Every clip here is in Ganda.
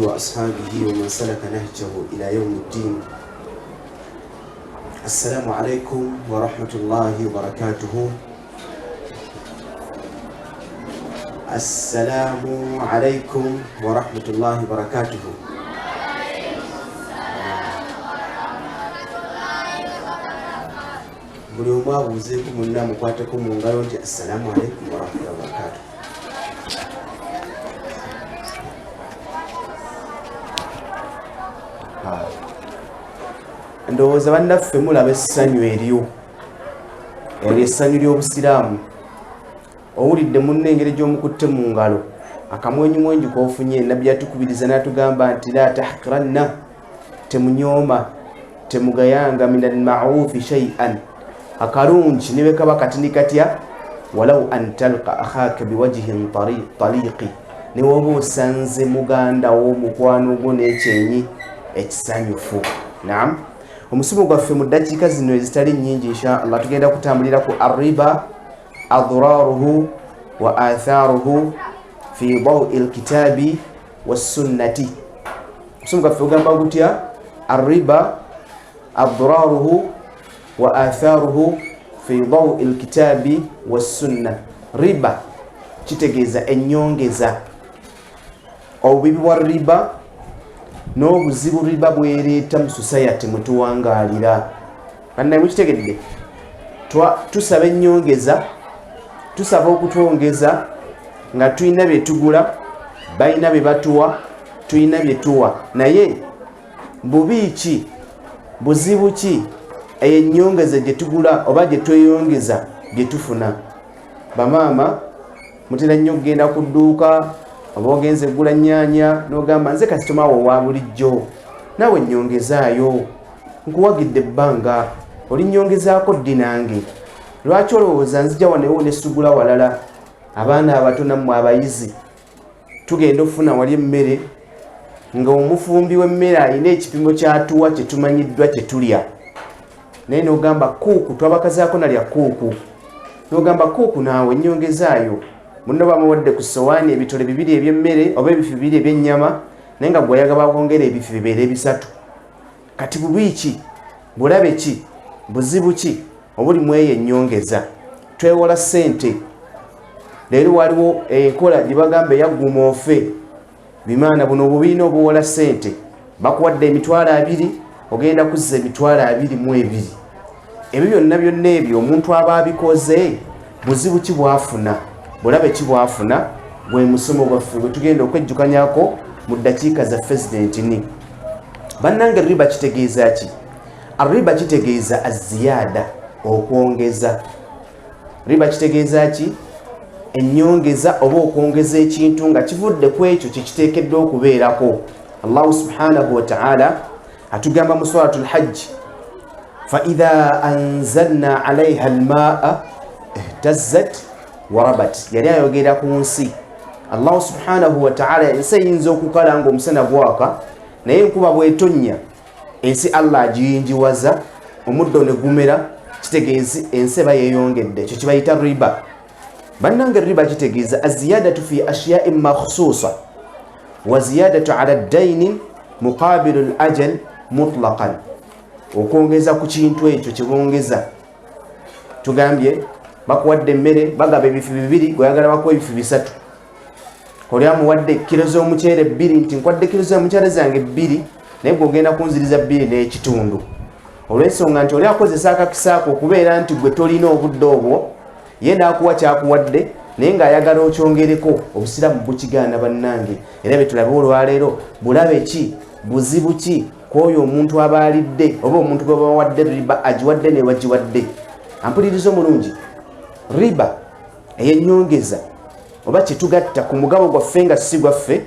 وأصحابه ومن سلك نهجه إلى يوم الدين. السلام عليكم ورحمة الله وبركاته. السلام عليكم ورحمة الله وبركاته. Buli omu abuuzeeko munne, amukwateko mu ngalo nti assalaamu alaikum warahmatullahi wabarakatuh. Ndowooza bannaffe mulaba essanyu eryo, eryo essanyu ly'obusiraamu. Owulidde munne engeri gy'omukutte mu ngalo, akamwenyumwenyu k'ofunye. Nabbi yatukubiriza n'atugamba nti la tahqiranna, temunyooma, temugayanga min almarufi shay'an, akalungi ne bwe kaba katini katya, walau an talqa akhaka biwajihin taliqi, ne woba osanze muganda wo, mukwano gwo, n'ekyenyi ekisanyufu. Naam, omusomo gwaffe mu ddakiika zino ezitali nnyingi, insha Allah, tugenda kutambulira ku arriba adraruhu wa atharuhu fi dawi lkitabi wassunnati. Omusomo gwaffe ogamba gutya? Arriba adraruhu wa atharuhu fi dawi lkitabi wassunna. Riba kitegeeza ennyongeza, obubibi bwa riba n'obuzibu riba bwereeta mu society mwetuwangaalira. Bannaye, mukitegedde? Tusaba ennyongeza, tusaba okutwongeza nga tulina bye tugula, balina bye batuwa, tulina bye tuwa. Naye bubi ki, buzibu ki eyo ennyongeza gye tugula oba gye tweyongeza gye tufuna? Bamaama, mutera nnyo okugenda ku dduuka oba ogenza eggula nnyaanya n'ogamba, nze kasitoma wo owa bulijjo, naawe nnyongezaayo, nkuwagidde ebbanga, olinnyongezaako ddi nange? Lwaki olowooza nzija wanewo nesugula walala? Abaana abato nammwe abayizi, tugenda okufuna wali emmere nga omufumbi w'emmere alina ekipimo kyatuwa kyetumanyiddwa kyetulya, naye nogamba kuuku twabakazaako nalya kuuku, nogamba kuuku naawe ennyongezaayo. Munno bamuwadde ku sowaani ebitole bibiri ebyemmere oba ebifi bibiri ebyennyama, naye nga gweoyaga bakwongera ebifi bibeere bisatu. Kati bubi ki, bulabe ki, buzibu ki obuli mu eyo ennyongeza? Twewola ssente. Leero waliwo enkola gye bagamba eyagguma ofe bimaana. Buno obubiina obuwola ssente, bakuwadde 20,000, ogenda kuzza 22,000. Ebyo byonna byonna ebyo omuntu aba abikoze, buzibu ki bwafuna, bulabe ki bwafuna? Gwe musomo gwaffe gwe tugenda okwejjukanyako mu ddakiika zaffe zino. Bannange, riba kitegeeza ki? Ariba kitegeeza aziyaada, okwongeza. Riba kitegeeza ki? Ennyongeza oba okwongeza ekintu nga kivudde ku ekyo kyekiteekeddwa okubeerako. Allahu subhanahu wataala atugamba mu suratu lhajji, faidha anzalna alaiha almaa ihtazzat warabat. Yali ayogera ku nsi. Allahu subhanahu wataala, ensi eyinza okukala nga omusana gwaka, naye enkuba bwetonnya ensi Allah agiyinjiwaza, omuddo ne gumera. Kitegeeza ensi eba yeyongedde. Ekyo kibayita riba. Bannange, riba kitegeeza aziyadatu fi ashyain makhsusa wa ziyadatu ala dainin muqabilu l ajal mutlaqan, okwongeza ku kintu ekyo kyebongeza. Tugambye bakuwadde emmere, bagaba ebifi bibiri, gweyagala bakuwa ebifi bisatu. Oli amuwadde kiro z'omuceere bbiri, nti nkwadde kiro z'omuceere zange bbiri, naye gwe ogenda kunziriza bbiri n'ekitundu, olw'ensonga nti oli akozesa akakisaako okubeera nti gwe tolina obudde obwo, ye n'akuwa kyakuwadde, naye ng'ayagala okyongereko. Obusiraamu bukigaana, bannange. Era betulabe olwaleero, bulabe ki, buzibu ki kwoyo omuntu aba alidde oba omuntu gwe bawadde riba, agiwadde newagiwadde? Ampuliriza omulungi, riba eyenyongeza oba kyetugatta ku mugabo gwaffe nga si gwaffe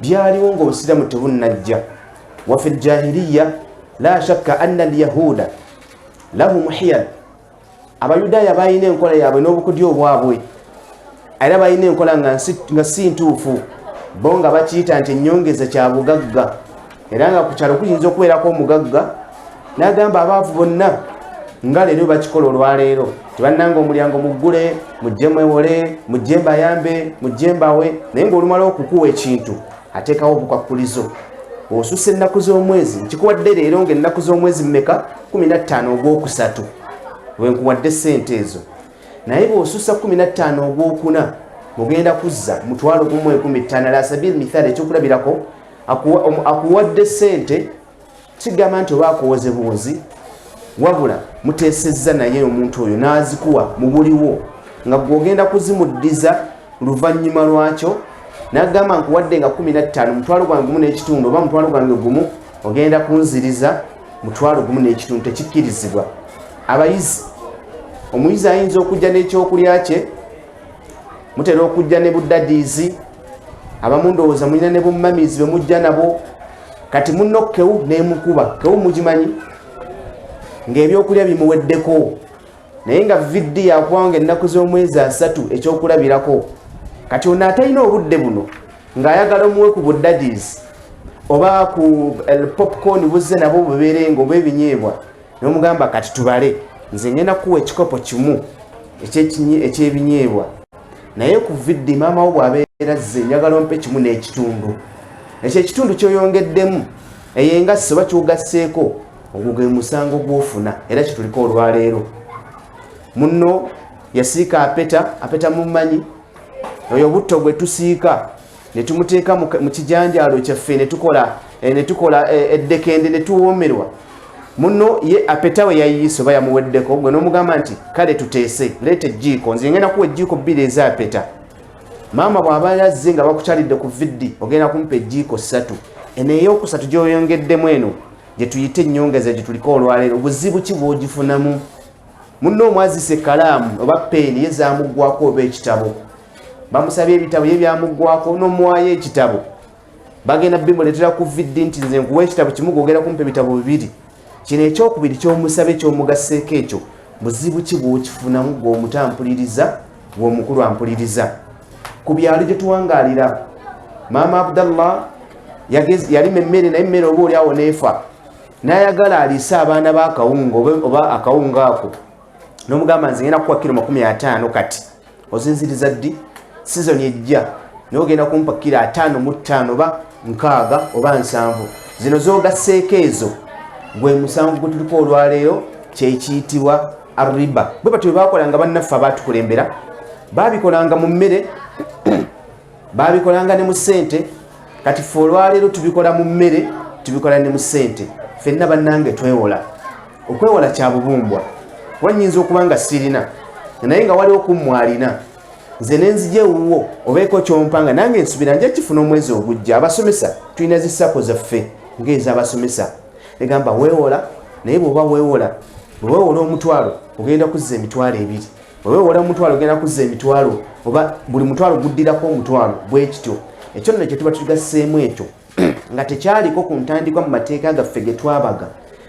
byaliwo nga obusiraamu tebunnajja. Wafi ljahiliya la shakka anna alyahuda lahum hiyal, abayudaaya balina enkola yaabwe n'obukodyo obwabwe, era balina enkola nga si ntuufu. Bo nga bakiyita nti ennyongeza kya bugagga, era nga ku kyalo kuyinza okubeerako omugagga n'agamba abaavu bonna, nga leero bakikola olwaleero, tebannanga omulyango muggule, mujje mwewole, mujje mbayambe, mujje mbawe. Naye ngaolumala okukuwa ekintu Ateekawo obukwakkulizo. Osusa ennaku z'omwezi, nkikuwadde leero ng'ennaku z'omwezi mmeka? 15 ogwokusatu wenkuwadde sente ezo, naye bw'osusa 15 ogwokuna mugenda kuzza 1,015. Ala sabil mithal, ekyokulabirako, akuwadde sente, kigamba nti oba akuwoze buwozi, wabula muteesezza naye omuntu oyo n'azikuwa mu buliwo nga gwogenda kuzimuddiza luvannyuma lwakyo, nagamba nkuwadde nga 15, mutwalo gwange gumu n'ekitundu oba mutwalo gwange gumu, ogenda kunziriza 1,500. Tekikkirizibwa. Abayizi, omuyizi ayinza okujja n'ekyokulya kye, mutera okujja ne buddadiizi, abamu ndowooza mulina ne bummamizi be mujja nabo. Kati munno kewu nemukuba kewu, mugimanyi ng'ebyokulya bimuweddeko, naye nga viddi yakuwanga ennaku z'omwezi 30, ekyokulabirako. Kati ono atalina obudde buno ng'ayagala omuwe ku buddadiizi oba ku popcorn buzze nabo bubeerenga oba ebinyeebwa, nomugamba, "Kati tubale, nze ngenda kukuwa ekikopo kimu ekyebinyeebwa, naye ku viddi maama wo bw'abeera zze njagala ompe kimu n'ekitundu." Ekyo ekitundu kyoyongeddemu, eyo engassi oba kyogasseeko, ogwo gwe musango gwofuna. Era kituliko olwaleero, munno yasiika apeta. Apeta mumanyi, oyo obutto gwe tusiika ne tumuteeka mu kijanjaalo kyaffe ne tukola eddekende ne tuwoomerwa. Munno ye apeta we yayiise oba yamuweddeko, gwe n'omugamba nti, "Kale tuteese, leeta ejjiiko, nze ngenda kuwa ejjiiko bbiri ezapeta. Maama bw'aba yazze nga bakukyalidde ku viddi, ogenda kumpa ejjiiko ssatu." Eno eyokusatu gy'oyongeddemu, eno gye tuyite ennyongeza gye tuliko olwaleero, buzibu ki bw'ogifunamu? Munno omwazisa ekkalaamu oba peeni, ye zamuggwako, oba ekitabo, bamusabye ebitabo, ye byamuggwako, n'omuwaayo ekitabo, bagenda bimuleetera ku viddi nti, "Nze nkuwa ekitabo kimu, gwogera kumpa ebitabo bibiri." Kino ekyokubiri kyomusabe kyomugasseeko, ekyo buzibu ki bwokifunamu gwe ampuliriza, gwe omukulu ampuliriza ku byalo gye tuwangaalira? Maama Abdallah yalima emmere, naye emmere oba oli awo neefa, n'ayagala aliise abaana b'akawunga oba akawunga ako, n'omugamba, "Nze ngenda kukuwa kiro 50, kati ozinziriza ddi? Sizoni ejja, naye ogenda kumpa kiro 55 oba 60 oba 70." Zino zogasseeko ezo gwe musango gwe tuliko olwaleero, kyekiyitibwa arriba. Bwe batyo bwe bakolanga bannaffe abatukulembera, babikolanga mu mmere, babikolanga ne mu ssente. Kati ffe olwaleero tubikola mu mmere, tubikola ne mu ssente. Ffenna bannange twewola. Okwewola kya bubumbwa, kuba nnyinza okuba nga sirina, naye nga waliwo kummwe alina, nze nenzija ewuwo obeeko kyompanga, nange nsubira nja kifuna omwezi ogujja. Abasomesa tulina zi SACCO zaffe ng'ez'abasomesa, egamba weewola, naye bw'oba weewola, bwe weewola 100 ogenda kuzza 20,000, bwe weewola 100 ogenda kuzza emitwalo, oba buli mutwalo guddirako 100, bwe kityo. Ekyo nno kye tuba tugasseemu, ekyo nga tekyaliko ku ntandikwa mu mateeka gaffe ge twabaga,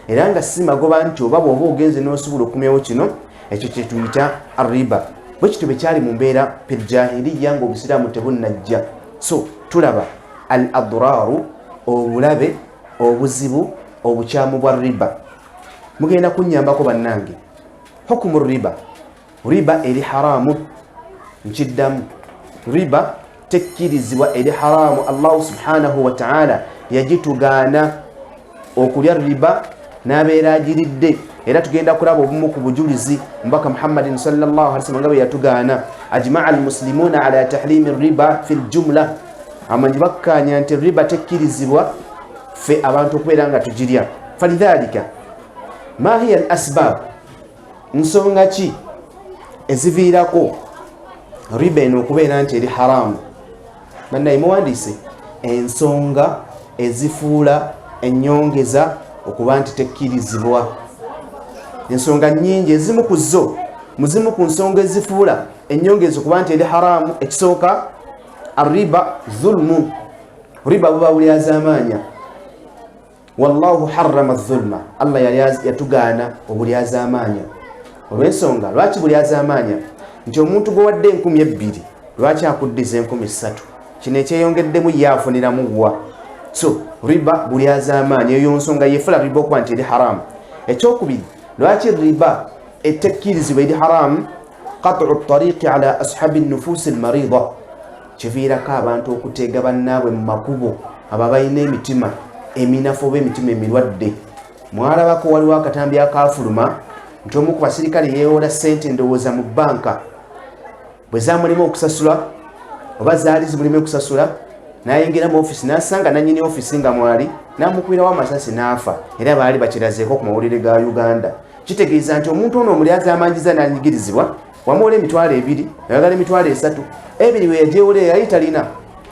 era nga si magoba nti oba bw'oba ogenze n'osobola okumyawo kino, ekyo kye tuyita arriba. Bwe kityo bwe kyali mu mbeera filjahiliya ng'obusiraamu tebunnajja. So tulaba al adraaru, obulabe, obuzibu, obukyamu bwa riba. Mugenda kunnyambako bannange, hukumu riba. Riba eri haramu. Nkiddamu, riba tekkirizibwa, eri haramu. Allahu subhanahu wataala yagitugaana okulya riba n'abeera agiridde, era tugenda kulaba obumu ku bujulizi mubaka Muhammadin sallallahu alaihi wasallam nga bwe yatugaana. Ajmaa almuslimuna ala tahrimi riba fi ljumla, amanyi bakkaanya nti riba tekkirizibwa ffe abantu okubeera nga tugirya. Falidhalika, ma hiya al asbab, nsonga ki eziviirako riba eno okubeera nti eri haramu? Bannaye, muwandiise ensonga ezifuula ennyongeza okuba nti tekkirizibwa. Ensonga nnyingi, ezimu ku zo, muzimu ku nsonga ezifuula ennyongeza okuba nti eri haramu, ekisooka, arriba zulmu, riba buba bulyazaamaanya. Wallahu harrama dhulma, Allah yali yatugaana obulyazaamaanya. Olw'ensonga lwaki bulyazaamaanya? Nti omuntu gwe 2000, lwaki akuddiza 3000? Kino ekyeyongeddemu ye afuniramu wa? So riba bulyazaamaanya, eyo nsonga yefula riba okuba nti eri haramu. Ekyokubiri, lwaki riba etekkirizibwa, eri haramu? Qat'u tariqi ala ashabi nufusi almarida. Kiviirako abantu okuteega bannaabwe mu makubo, abo abalina emitima eminafu oba emitima emirwadde. Mwalabako waliwo akatambi akaafuluma nti omu ku basirikale yeewola ssente, ndowooza mu bbanka, bwe zamulema okusasula oba zaali zimulema okusasula, nayingira mu ofisi nasanga nanyini ofisi nga mwali, namukubirawo amasasi n'afa. Era baali bakirazeeko ku mawulire ga Uganda. Kitegeeza nti omuntu ono omulyazamanjiza nanyigirizibwa, wamuwola 20,000, oyagala 30,000, 2 we yagyewolera yali talina.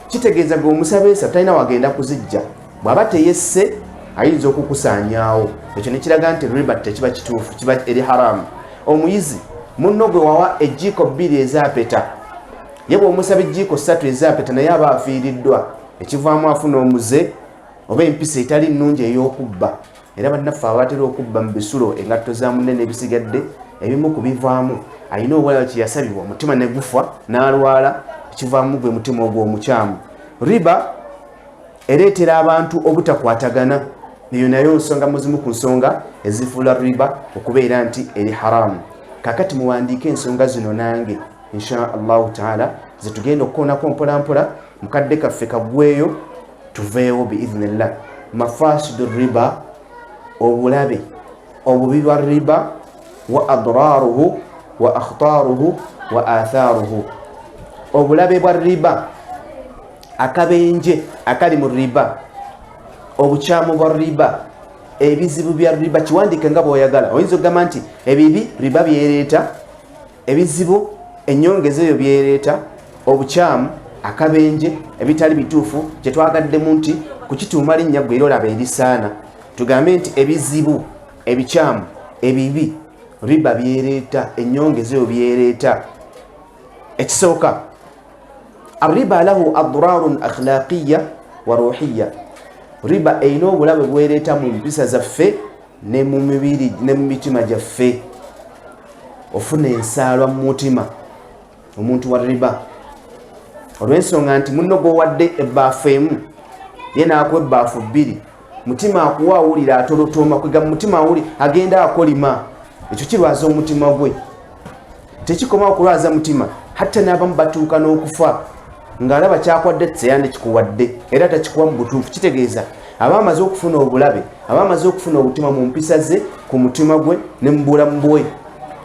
Kitegeeza gwe omusaba 3 talina wagenda kuzijja, bw'aba teyesse ayinza okukusaanyaawo. Ekyo nekiraga nti riba tekiba kituufu, kiba eri haramu. Omuyizi munno gwe wawa ejjiiko 2 ezapeta, ye bw'omusaba ejjiiko 3 ezapeta naye aba afiiriddwa. Ekivaamu afuna omuze oba empisa etali nnungi ey'okubba. Era bannaffe abatera okubba mu bisulo engatto za munne n'ebisigadde, ebimu ku bivaamu alina obulabe kyeyasabibwa, omutima ne gufa n'alwala. Ekivaamu gwe mutima ogwo omukyamu. Riba ereetera abantu obutakwatagana. Eyo nayo nsonga muzimu ku nsonga ezifuula riba okubeera nti eri haramu. Kakati muwandiike ensonga zino nange insha Allahu taala zetugenda okukoonako mpolampola, mukadde kaffe kaggweeyo tuveewo biidhnillah. Mafasidu riba, obulabe obubi bwa riba, wa adraruhu wa akhtaruhu wa atharuhu. Obulabe bwa riba, akabenje akali mu riba, obukyamu bwa riba, ebizibu bya riba. Kiwandiike nga bw'oyagala. Oyinza okugamba nti ebibi riba byereeta, ebizibu ennyongeza eyo byereeta, obukyamu, akabenje, ebitali bituufu. Kyetwagaddemu nti kukituuma linnya gwe era olaba erisaana, tugambe nti ebizibu, ebikyamu, ebibi riba byereeta, ennyongeza eyo byereeta. Ekisooka, arriba lahu adrarun akhlaqiya wa ruhiya. Riba erina obulabe bwereeta mu mpisa zaffe ne mu mibiri ne mu mitima gyaffe. Ofuna ensaalwa mu mutima omuntu wa riba, olw'ensonga nti munno gw'owadde ebbaafu 1 ye n'akuwa ebbaafu 2, mutima akuwa awulira atolotooma, kwega mu mutima awuli agenda akolima. Ekyo kirwaza omutima gwe. Tekikoma okulwaza mutima, hatta n'abamu batuuka n'okufa ng'alaba kyakwadde teyandikikuwadde era takikuwa mu butuufu. Kitegeeza aba amaze okufuna obulabe, aba amaze okufuna obutima mu mpisa ze, ku mutima gwe ne mu bulamu bwe.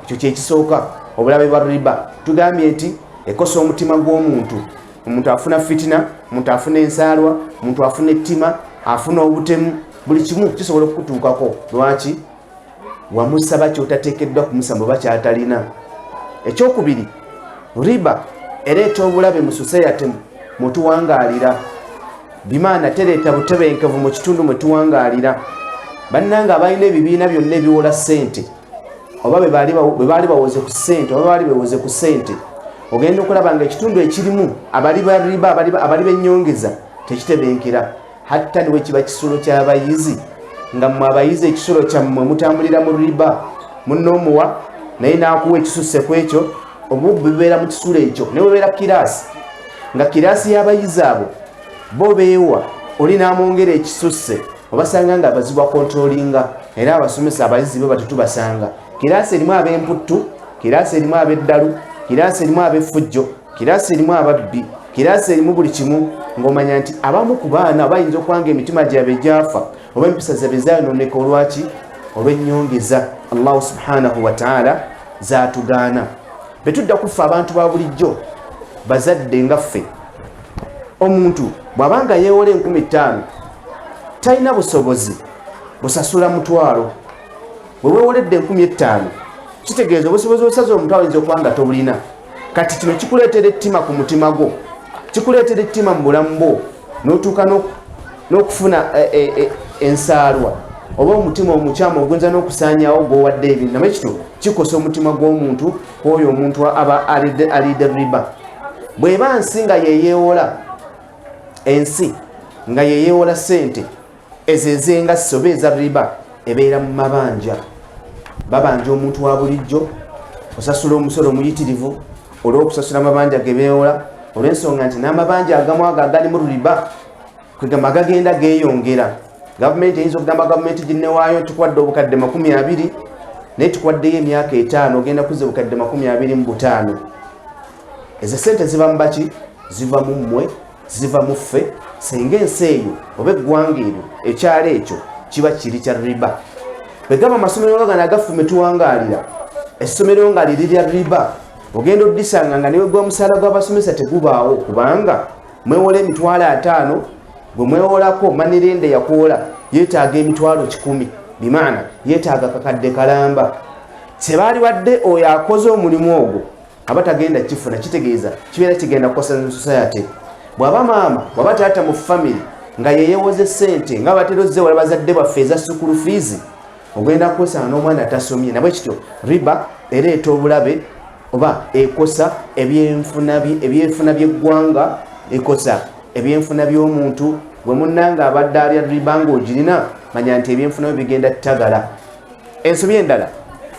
Ekyo kyekisooka, obulabe bwa riba. Tugambye nti ekosa omutima gw'omuntu. Omuntu afuna fitina, omuntu afuna ensaalwa, omuntu afuna ettima, afuna obutemu, buli kimu kisobola okukutuukako. Lwaki wamusaba kyotateekeddwa kumusaba oba kyatalina? Ekyokubiri, riba ereeta obulabe mu society mwetuwangaalira. Bimaana tereeta butebenkevu mu kitundu mwe tuwangaalira. Bannanga abalina ebibiina byonna ebiwola ssente, oba bwe baali bawoze ku ssente oba baali bewoze ku ssente, ogenda okulaba nga ekitundu ekirimu abali ba riba, abali bennyongeza, tekitebenkera. Hatta niwe kiba kisulo ky'abayizi, nga mmwe abayizi ekisulo kyammwe mutambulira mu riba, munnoomuwa naye n'akuwa ekisusse ku ekyo, obubbi bubeera mu kisulo ekyo. Ne bubeera kiraasi, nga kiraasi y'abayizi abo bo beewa, oli n'amwongera ekisusse, obasanga nga abazibwa kontrolinga. Era abasomesa abayizi bo batutubasanga kiraasi erimu ab'emputtu, kiraasi erimu ab'eddalu, kiraasi erimu ab'effujjo, kiraasi erimu ababbi, kiraasi erimu buli kimu, ng'omanya nti abamu ku baana bayinza okuba nga emitima gyabwe gyafa oba empisa zaabwe zayonooneka. Olwaki? Olw'ennyongeza Allahu subhanahu wataala zatugaana. Betudda kuffe abantu ba bulijjo, bazadde nga ffe, omuntu bw'abanga yeewola 5,000 talina busobozi busasula 100,000. Bwe weewoledde 5,000, kitegeeza obusobozi obusaza 100 oyinza okuba nga tobulina. Kati kino kikuleetera ettima ku mutima gwo, kikuleetera ettima mu bulamu bwo, n'otuuka n'okufuna ensaalwa oba omutima omukyamu oguyinza n'okusaanyaawo gw'owadde ebintu. Naye kino kikosa omutima gw'omuntu kwoyo omuntu aba alidde riba. Bw'eba nsi nga yeyeewola, ensi nga yeyeewola ssente ezo ez'engassi oba eza riba, ebeera mu mabanja. Babanja omuntu wa bulijjo, osasula omusolo omuyitirivu olw'okusasula amabanja ge beewola, olw'ensonga nti n'amabanja agamu ago agalimu riba kwegamba gagenda geeyongera. Gavumenti eyinza okugamba gavumenti ginnewaayo tukuwadde obukadde 20, naye tukuwaddeyo emyaka 5, ogenda kuzza obukadde 25. Ezo sente ziba mu baki? Ziva mu mmwe, ziva mu ffe. Singa ensi eyo oba eggwanga eryo, ekyalo ekyo kiba kiri kya riba, bwegamba amasomero nga gano agafume tuwangaalira, essomero nga liri lya riba, ogenda oddisanga nga newegwa omusaala gw'abasomesa tegubaawo, kubanga mwewola 500,000, gwe mwewolako manirende yakwola yeetaaga 100,000, bimaana yeetaaga kakadde kalamba. Kyebaali wadde oyo akoze omulimu ogwo aba tagenda kifuna, kitegeeza kibeera kigenda kukosa society. Bw'aba maama, bw'aba taata mu family nga yeyewoze sente nga batera ozzewola bazadde baffe eza school fees, ogenda kwesanga n'omwana tasomye. Nabwe kityo riba ereeta obulabe oba ekosa ebyenfuna by'eggwanga, ekosa ebyenfuna by'omuntu. Gwe munnanga abadde alya riba ng'ogirina, manya nti ebyenfuna byo bigenda ttagala. Ensobi endala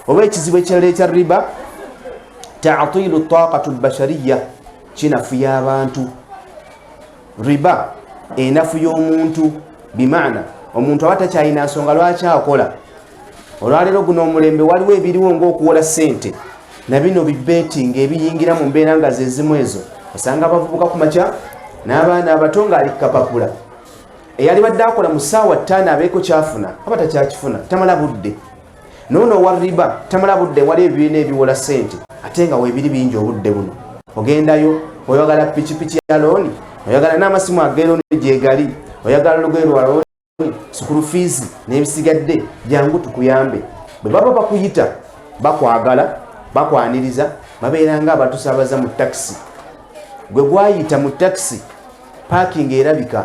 oba ekizibu ekirala ekya riba, taatilu taqatu lbashariya, kinafuya abantu. Riba enafu y'omuntu, bimaana omuntu aba takyalina nsonga lwaki akola. Olwaleero guno omulembe waliwo ebiriwo ngaokuwola ssente na bino bibetinga ebiyingira mu mbeera nga zezimu ezo. Osanga abavubuka ku makya n'abaana abato ng'ali kukapapula, eyali badde akola mu ssaawa 5 abeeko kyafuna aba takyakifuna, tamala budde. Noono owa riba tamala budde. Wali ebibiina ebiwola ssente ate nga weebiri bingi obudde buno. Ogendayo, oyagala pikipiki ya looni, oyagala n'amasimu ag'elooni gyegali, oyagala olugoye lwa looni, school fees n'ebisigadde, jangu tukuyambe. Bwe baba bakuyita bakwagala, bakwaniriza, babeera nga abatusabaza mu takisi. Gwe gwayita mu takisi, parking erabika,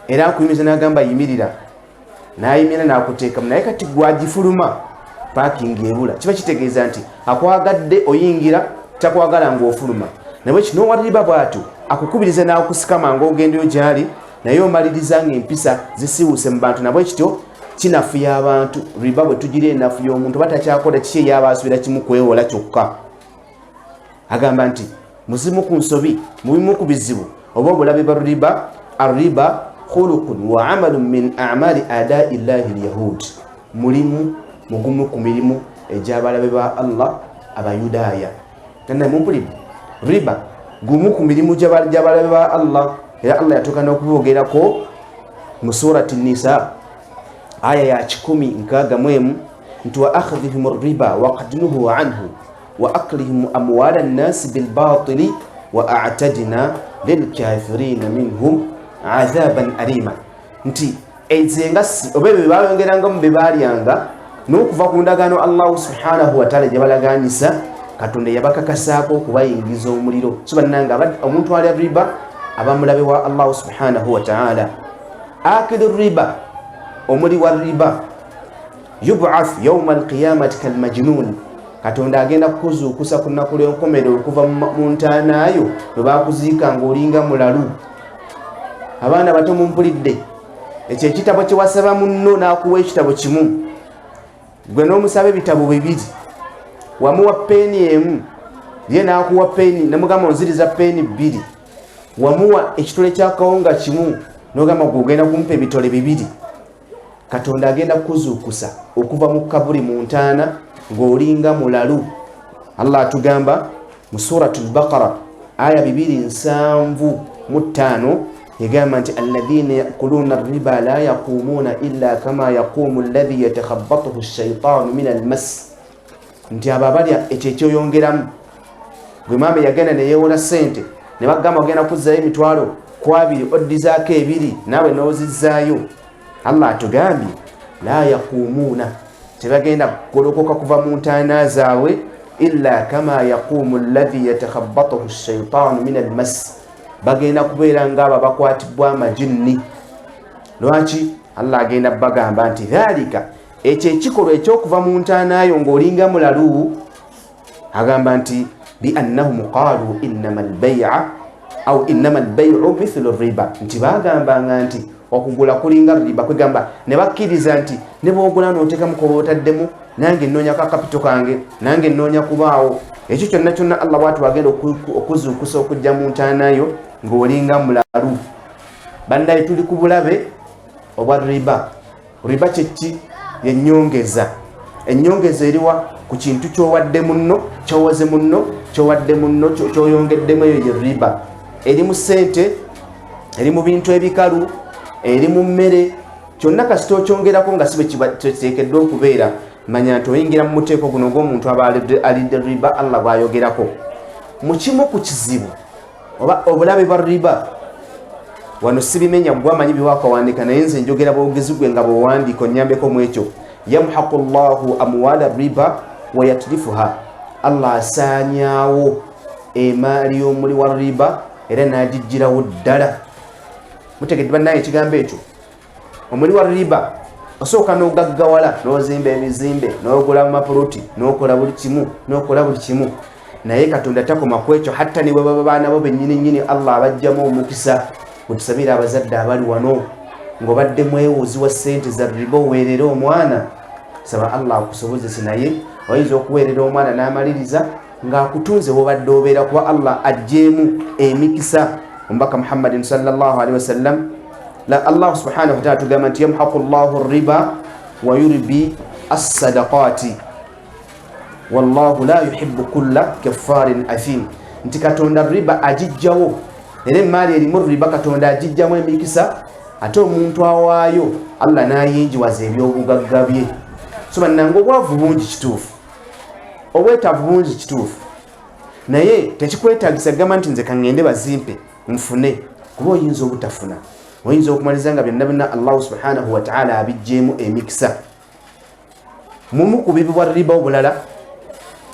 era akuyimiza n'agamba yimirira, n'ayimira n'akuteekamu. Naye kati gwagifuluma, parking ebula. Kiba kitegeeza nti akwagadde oyingira, takwagala ng'ofuluma. Naye kino owaliriba bw'atyo akukubiriza n'akusikama ng'ogendayo gy'ali, naye omaliriza ng'empisa zisiwuuse mu bantu. Nabwe kityo kinafuya abantu. Riba bwe tugira enafu y'omuntu, oba takyakola kiki eyaba asuubira kimu kwewola kyokka. Agamba nti muzimu ku nsobi, mubimu ku bizibu oba obulabe bwa riba, arriba khuluqun wa amalun min amali adai llahi lyahud, mulimu mugumu ku mirimu egy'abalabe ba Allah abayudaaya. Naye mumpulidde, riba gumu ku mirimu gy'abalabe ba Allah, era Allah yatuuka n'okubogerako mu Surati Nisa aya ya 161 nti wa akhdhihim riba waqad nuhu anhu wa aklihim amwala nnasi bilbatili wa atadna lilkafirina minhum adhaban alima, nti ezengassi oba ebyo bebayongerangamu byebalyanga n'okuva ku ndagaano Allahu subhanahu wataala gye balaganyisa, Katonda yabakakasaako okubayingiza omuliro. So bannanga, omuntu alya riba aba mulabe wa Allahu subhanahu wataala. Akilu riba, omuli wa riba, yubath yauma alqiyamati kalmajnun, Katonda agenda kukuzuukusa ku nnaku lw'enkomerero okuva mu ntaanaayo bwe bakuziika ng'olinga mulalu. Abaana bato mumpulidde, ekyo ekitabo kye wasaba munno n'akuwa ekitabo kimu, gwe n'omusaba ebitabo bibiri. Wamuwa peeni emu, ye n'akuwa peeni, namugamba onziriza peeni bbiri. Wamuwa ekitole kya kawunga kimu, n'ogamba gwe ogenda kumpa ebitole bibiri. Katonda agenda kukuzuukusa okuva mu kaburi, mu ntaana, ng'olinga mulalu. Allah atugamba mu Suratu Lbaqara aya 275, egamba nti alladhina yakuluna riba la yaqumuna illa kama yaqumu alladhi yatakhabatuhu shaitanu min almas, nti abo abalya ekyo ekyoyongeramu. Gwe maama yagenda neyewola sente ne bagamba ogenda kuzzayo 20,000, oddizaako ebiri naawe n'ozizaayo. Allah atugambye la yaqumuuna, tebagenda kugolokoka kuva mu ntaana zaabwe, illa kama yaqumu alladhi yatakhabatuhu shaitaanu min almas, bagenda kubeera ngaabo abakwatibwa amajinni. Lwaki? Allah agenda bagamba nti dhalika, ekyo ekikolwa ekyokuva mu ntaanayo ng'olinga mulalu, agamba nti biannahum qalu innama albaia au innama albaiu mithlu riba, nti bagambanga nti okugula kulinga riba. Kwegamba ne bakkiriza nti ne bwogula noteekamu koba otaddemu, nange nnoonyako akapito kange, nange nnoonya kubaawo. Ekyo kyonna kyonna Allah bwati wagenda okuzuukusa okujja mu ntaanayo ng'olinga mulalu. Bannaye, tuli ku bulabe obwa riba. Riba kyeki? Yenyongeza. Enyongeza eriwa? Ku kintu kyowadde munno, kyowoze munno, kyowadde munno, kyoyongeddemu, eyo ye riba. Eri mu ssente, eri mu bintu ebikalu, eri mu mmere, kyonna kasita okyongerako nga si bwe kiteekeddwa okubeera, manya nti oyingira mu muteeko guno ogw'omuntu aba alidde riba Allah bw'ayogerako. Mu kimu ku kizibu oba obulabe bwa riba, wano sibimenya, gwe amanyi byewakawandiika, naye nze njogera bwogezi, gwe nga bwewandiika onyambeko mu ekyo. Yamhaqu llahu amwala riba wayatlifuha, Allah asaanyaawo emaali y'omuli wa riba era n'agijjirawo ddala. Mutegedde bannaye ekigambo ekyo? Omuli wa riba osooka n'ogaggawala, n'ozimba ebizimbe, n'ogula mapuloti, n'okola buli kimu, n'okola buli kimu, naye Katonda takoma ku ekyo. Hatta ne bwe baba baana bo bennyini nnyini, Allah abajjamu omukisa. Wetusabira abazadde abali wano, ng'obadde mwewozi wa ssente za riba oweerere omwana, saba Allah akusobozese, naye oyinza okuweerera omwana n'amaliriza ng'akutunze wobadde obeera, kuba Allah aggyeemu emikisa. Omubaka Muhammadin sallallahu alaihi wasallam, Allah subhanahu wataala tugamba nti yamhaqu llahu riba wa yurbi assadaqati wallahu la yuhibbu kulla kafarin athim, nti Katonda riba agijjawo, era emaali erimu riba Katonda agijjamu emikisa, ate omuntu awaayo Allah n'ayingiwaza ebyobugagga bye. So bannange, obwavu bungi kituufu, obwetaavu bungi kituufu, naye tekikwetagisa gamba nti nze kaŋŋende bazimpe nfune, kuba oyinza obutafuna, oyinza okumaliza nga byonna byonna Allahu subhanahu wataala abijjeemu emikisa. Mumu ku bibi bwa riba obulala,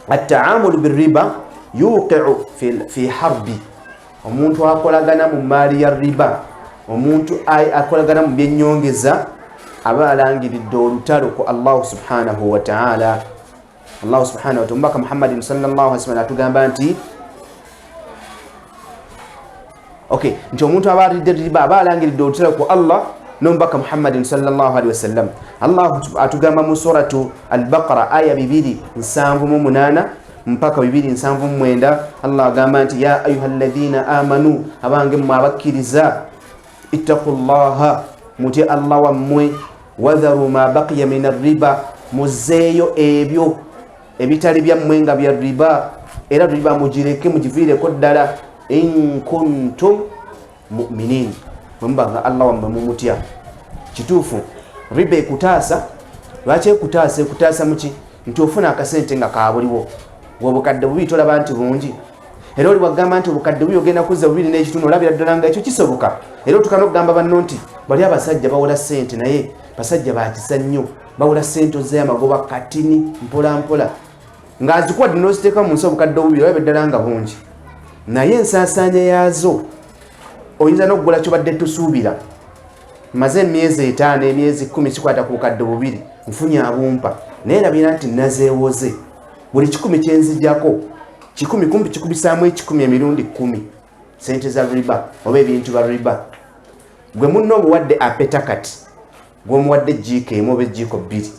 attaamulu biriba yuqiu fi harbi, omuntu akolagana mu maali ya riba, omuntu akolagana mu byenyongeza, aba alangiridde olutalo ku Allahu subhanahu wataala. Allahu subhanahu wataala, omubaka Muhammadin sallallahu alaihi wasallam atugamba nti okay, nti omuntu aba alidde riba aba alangiridde olutalo ku Allah n'omubaka Muhammadin sallallahu alaihi wasallam. Allah atugamba mu suratu Albaqara aya 278 mpaka 279, Allah agamba nti ya ayuha alladhina amanu, abange mmwe abakkiriza, ittaqu llaha, mutye Allah wammwe, wadharu ma baqiya min arriba, muzeeyo ebyo ebitali byammwe nga bya riba, era riba mugireke, mugiviireko ddala, in kuntum muminin, bwemuba nga Allah wammwe mumutya. Kituufu riba ekutaasa. Lwaki ekutaasa? Ekutaasa muki? Nti ofuna akasente nga kabuliwo, obukadde bubiri tolaba nti bungi, era oli wagamba nti obukadde bubiri ogenda kuzza 2.5, olabira ddala nga ekyo kisoboka. Era otuka n'okugamba banno nti bali abasajja bawola ssente, naye basajja bakisa nnyo, bawola ssente ozzeyo amagoba katini mpola mpola, ng'azikuwadde n'oziteeka mu nsi. Obukadde obubiri olaba eddala nga bungi, naye ensaasaanya yaazo oyinza n'okugula kyobadde tusuubira. Maze emyezi 5, emyezi 10 kikwata ku bukadde bubiri, nfunye abumpa, naye labira nti nazeewoze. Buli 100 kyenzijako 100, kumpi kikubisaamu 100 emirundi 10, sente za riba oba ebintu ba riba. Gwe munno omuwadde apeta, kati gwomuwadde ejjiiko emu oba ejjiiko bbiri,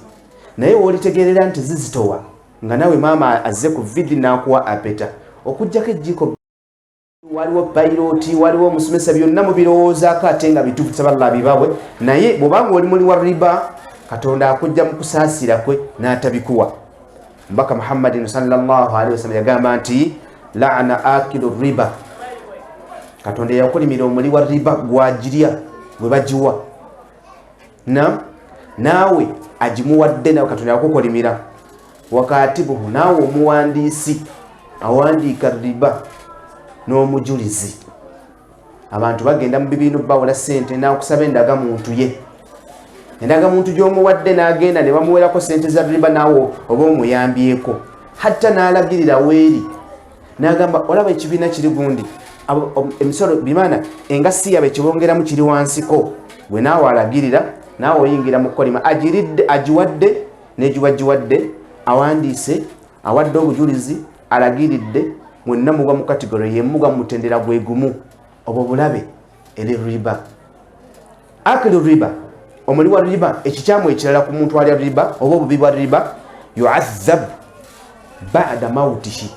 naye woolitegeerera nti zizitowa nga nawe maama azze ku vidi n'akuwa apeta okugjako ejjiiko. Waliwo payiroti, waliwo omusomesa, byonna mubirowoozaako ate nga bituufu, tusaba bibabwe. Naye bw'obanga oli muli wa riba, Katonda akujja mu kusaasira kwe n'atabikuwa. Mbaka Muhammadin sallallahu alaihi wasallam yagamba nti laana akilu riba, Katonda yakolimira omuli wa riba, gwagirya, gwe bagiwa, na naawe agimuwadde, nawe Katonda yakukolimira, wakatibuhu, naawe omuwandiisi awandiika riba, n'omujulizi. Abantu bagenda mu bibiina bawola sente, nakusaba endagamuntu ye, endagamuntu gy'omuwadde n'agenda ne bamuwerako sente za riba, naawe oba omuyambyeko. Hatta n'alagirira weeri n'agamba, olaba ekibiina kiri gundi, emisolo bimaana engasi yabe kibongeramu kiri wansiko, gwe naawe alagirira, naawe oyingira mu kukolima. Agiridde, agiwadde, negiwagiwadde, awandiise, awadde obujulizi, alagiridde, mwenna mugwa mu category yemugwa mu mutendera gwe gumu. Obwo bulabe eri riba. Akilu riba, omuli wa riba, ekikyamu ekirala ku muntu alya riba oba obubi bwa riba, yuazab bada mautihi,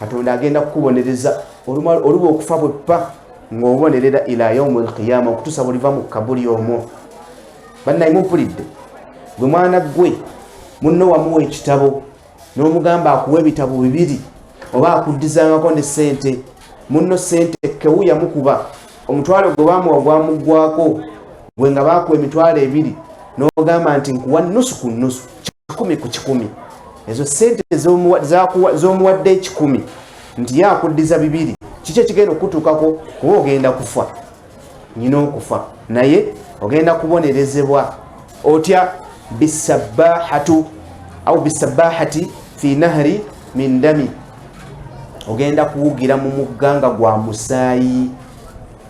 Katonda agenda kukubonereza oluba okufa bweppa ng'obonerera ila yaumi alqiyama, okutuusa buliva mu kabuli omwo. Bannaye mumpulidde? Gwe mwana gwe munno wamuwa ekitabo n'omugamba akuwa ebitabo bibiri oba akuddizangako ne sente. Munno sente kewu yamukuba, omutwalo gwe bamuwa gwamuggwako, gwe nga baakuwa emitwalo ebiri n'ogamba nti nkuwa nusu ku nusu, 100 ku 100. Ezo sente z'omuwadde 100 nti ye akuddiza 2, kiki ekigenda okutuukako? Kuba ogenda kufa, nyina okufa, naye ogenda kubonerezebwa otya? Bisabahatu au bisabahati fi nahri min dami, ogenda kuwugira mu mugga nga gwa musaayi.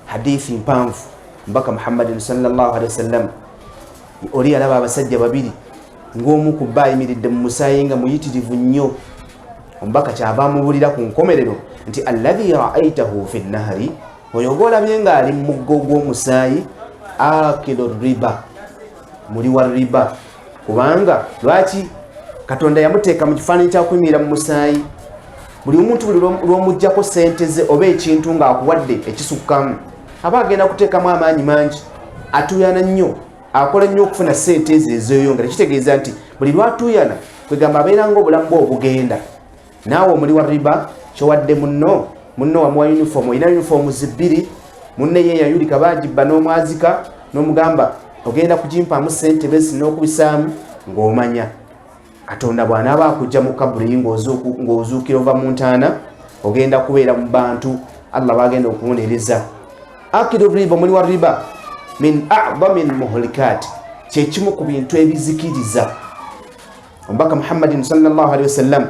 Hadithi mpanvu. Mbaka Muhammadin sallallahu alaihi wasallam oli yalaba abasajja babiri ng'omu ku ba ayimiridde mu musaayi nga muyitirivu nnyo. Omubaka kyava amubulira ku nkomerero nti alladhi raaitahu fi nahri, oyo gwolabye ng'ali mu mugga ogw'omusaayi, akilu riba, muli wa riba. Kubanga lwaki Katonda yamuteeka mu kifaananyi kyakuyimirira mu musaayi? Buli omuntu buli lw'omuggyako sente ze oba ekintu ng'akuwadde ekisukkamu, aba agenda kuteekamu amaanyi mangi, atuuyana nnyo, akola nnyo okufuna sente ezo ezeeyongera. Kitegeeza nti buli lwatuuyana, kwegamba abeera ng'obulamu bwe obugenda. Naawe omuli wa riba, kyowadde munno, munno wamuwa uniform, olina uniform zibbiri, munne ye yayulika bagibba n'omwazika n'omugamba ogenda kugimpaamu sente besi n'okubisaamu, ng'omanya Katonda bw'anaaba akujja mu kaburi ng'ozuukira ova mu ntaana, ogenda kubeera mu bantu Allah bagenda okubonereza. Akiru riba, omuli wa riba, min adami lmuhlikat, kyekimu ku bintu ebizikiriza. Omubaka Muhammadin sallallahu alaihi wasallam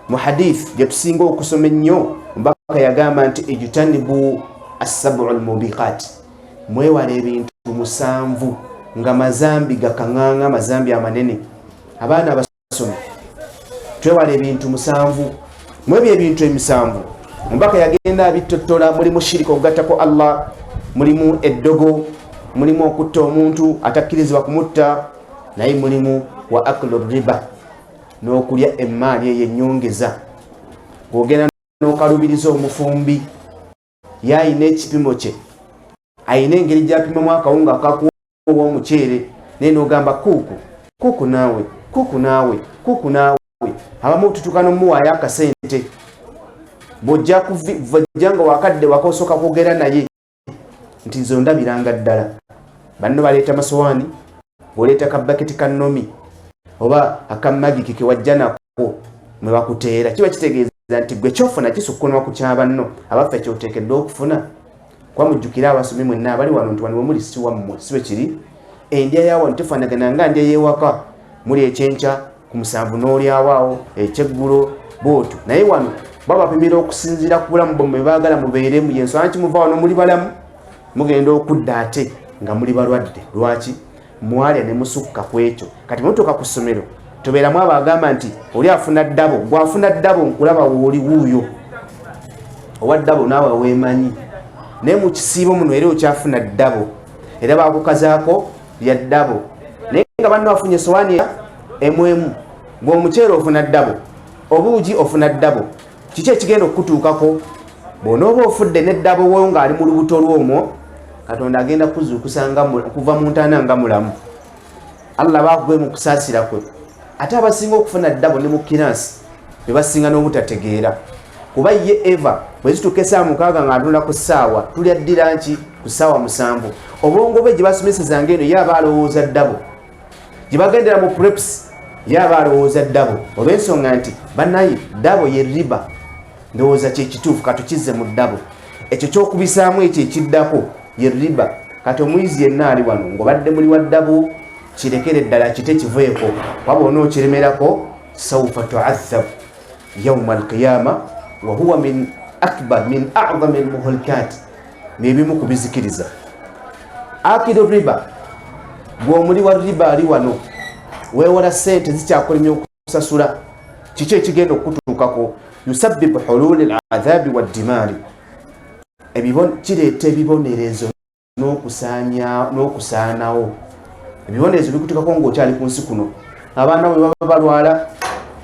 mu hadith gyetusinga okusoma ennyo, omubaka yagamba nti ijtanibu assabu lmubiqat, mwewala ebintu 7 nga mazambi gakaŋŋaŋa, mazambi amanene. Abaana abasoma, twewala ebintu 7. Mu ebyo ebintu 7 omubaka yagenda abittottola, mulimu shirika, okugattako Allah, mulimu eddogo, mulimu okutta omuntu atakkirizibwa kumutta, naye mulimu wa aklu riba, n'okulya emmaali eyo ennyongeza. Bw'ogenda n'okalubiriza omufumbi, ye ayina ekipimo kye, ayina engeri gy'apimamu akawunga akakuwa omuceere, naye n'ogamba kuuku kuuku naawe, kuuku naawe, kuuku naawe. Abamu tutuuka n'omuwaayo akasente. Bw'ojja nga wakadde waka, osooka kwogera naye nti nze ondabiranga ddala. Banno baleeta masowaani, bw'oleeta kabaketi ka Nomi oba akamagiki kewajja nako mwe bakuteera, kiba kitegeeza nti gwe kyofuna kisukkunwa ku kya banno. Abaffe, kyoteekeddwa okufuna, kuba mujjukire abasomi mwenna abali wano nti wano wemuli si wammwe, si bwe kiri? Endya ya wano tefaanagana nga ndya y'ewaka. Muli ekyenkya ku 7 n'olyawo ekyeggulo bwotyo, naye wano babapimira okusinziira ku bulamu bwammwe baagala mubeeremu. Yensonga nti muva wano muli balamu, mugenda okudda ate nga muli balwadde. Lwaki? Mwalya ne musukka ku ekyo. Kati mutuuka ku ssomero, tobeeramu abo agamba nti oli afuna ddabo, gwafuna ddabo, nkulaba wooli wuuyo owa ddabo, naawe weemanyi. Naye mu kisiibo muno era okyafuna ddabo, era bakukazaako lya ddabo, naye nga banno afunye sowaani emwemu, gwe omuceere ofuna ddabo, obuugi ofuna ddabo. Kiki ekigenda okukutuukako bw'onooba ofudde n'eddabo wo ng'ali mu lubuto lw'omwo? Katonda agenda kuzuukusa kuva mu ntaana nga mulamu. Allah baakugwe mu kusaasira kwe. Ate abasinga okufuna ddabo ne mu kiransi be basinga n'obutategeera, kuba ye eva bwe zituuka essaawa 6 ng'atunula ku ssaawa, tulya ddira nki ku ssaawa 7. Obwongo bwe gye basomesezanga eno, ye aba alowooza ddabo. Gye bagendera mu preps, ye aba alowooza ddabo, olw'ensonga nti bannaye ddabo ye riba. Ndowooza kyekituufu, katukizze mu ddabo ekyo kyokubisaamu, ekyo ekiddako ye riba. Kati omuyizi yenna ali wano ng'obadde muli wa ddabo, kirekere ddala, kite kiveeko, waba onookiremerako, saufa tuadhabu yauma alqiyama, wahuwa min akbar min adami almuhlikat, nebimu ku bizikiriza. Akiru riba, gwe omuli wa riba ali wano, weewola sente zikyakulemya okusasula, kiki ekigenda okukutuukako? Yusabibu hululi ladhabi waddimaari, kireeta ebibonerezo n'okusaanawo. Ebibonerezo bikutuukako ng'okyali ku nsi kuno. Abaana bwe baba balwala,